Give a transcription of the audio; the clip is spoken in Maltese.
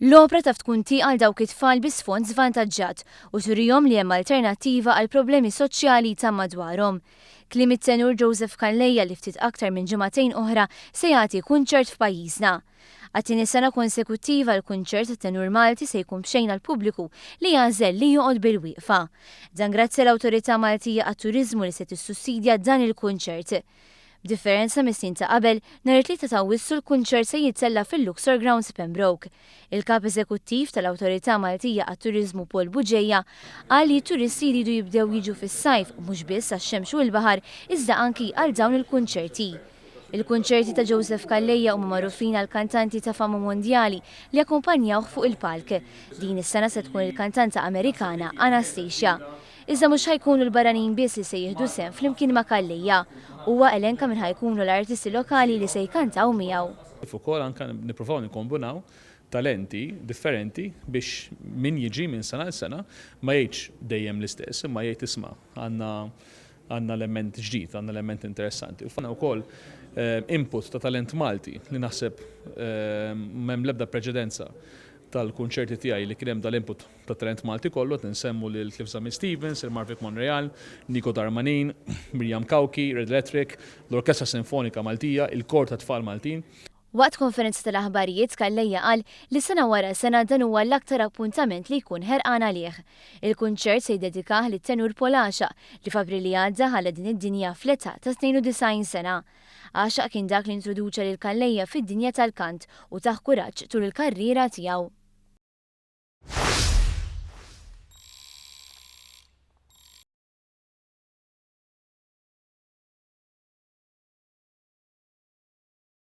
L-opra taf tkun tieqa għal dawk it-tfal bi sfond żvantaġġat u turihom li hemm alternattiva għall-problemi soċjali ta' madwarhom. Kliem it-tenur Joseph Calleja li ftit aktar minn ġimagħtejn oħra se jagħti kunċert f'pajjiżna. Għat-tieni sena konsekuttiva l-kunċert tat-tenur Malti se jkun b'xejn għall-pubbliku li jagħżel li joqgħod bil-wieqfa. Dan grazzi għall-Awtorità Maltija għat-Turiżmu li se tissussidja dan il-kunċert. B'differenza mis-snin ta' qabel, nhar it-Tlieta ta' Awwissu l-kunċert se jittella' fil-Luxor Grounds Pembroke. Il-Kap Eżekuttiv tal-Awtorità Maltija għat-Turiżmu Paul Bugeja qal li t-turisti jridu jibdew jiġu fis-sajf mhux biss għax-xemx u l-baħar iżda anki għal dawn il-kunċerti. Il-kunċerti ta' Joseph Calleja huma magħrufin għall-kantanti ta' fama mondjali li jakkumpanjawh fuq il-palk. Din is-sena se tkun il-kantanta Amerikana Anastasia. Iżda mhux ħa jkunu l-barranin biss li se jieħdu sehem flimkien ma' Calleja. Huwa elenka min ħa jkunu l-artisti lokali li se jkantaw miegħu. Kif ukoll anke nippruvaw nikkombinaw talenti differenti biex min jiġi minn sena għal sena ma jgħidx dejjem l-istess imma jgħid isma' għandna għandna element ġdid, għandna element interessanti. U għandna wkoll input ta' talent Malti li naħseb m'hemm l-ebda preċedenza tal-kunċerti tiegħi li kien hemm dal-input tat-talent Malti kollu, qed insemmu lil Cliff Zammit Stevens, lil Marvic Monreal, Nico Darmanin, Miriam Cauchi, Red Electric, l-Orkestra Sinfonika Maltija, il-Kor tat-Tfal Maltin. Waqt konferenza tal-aħbarijiet, Calleja qal li sena wara sena dan huwa l-aktar appuntament li jkun ħerqan għalih. Il-kunċert se jiddedikah lit-tenur Paul Għaxaq li f'April li għadda ħalla din id-dinja fl-età ta' 92 sena. Għaxaq kien dak li introduċa lil Calleja fid-dinja tal-kant u tah kuraġġ tul il-karriera tiegħu.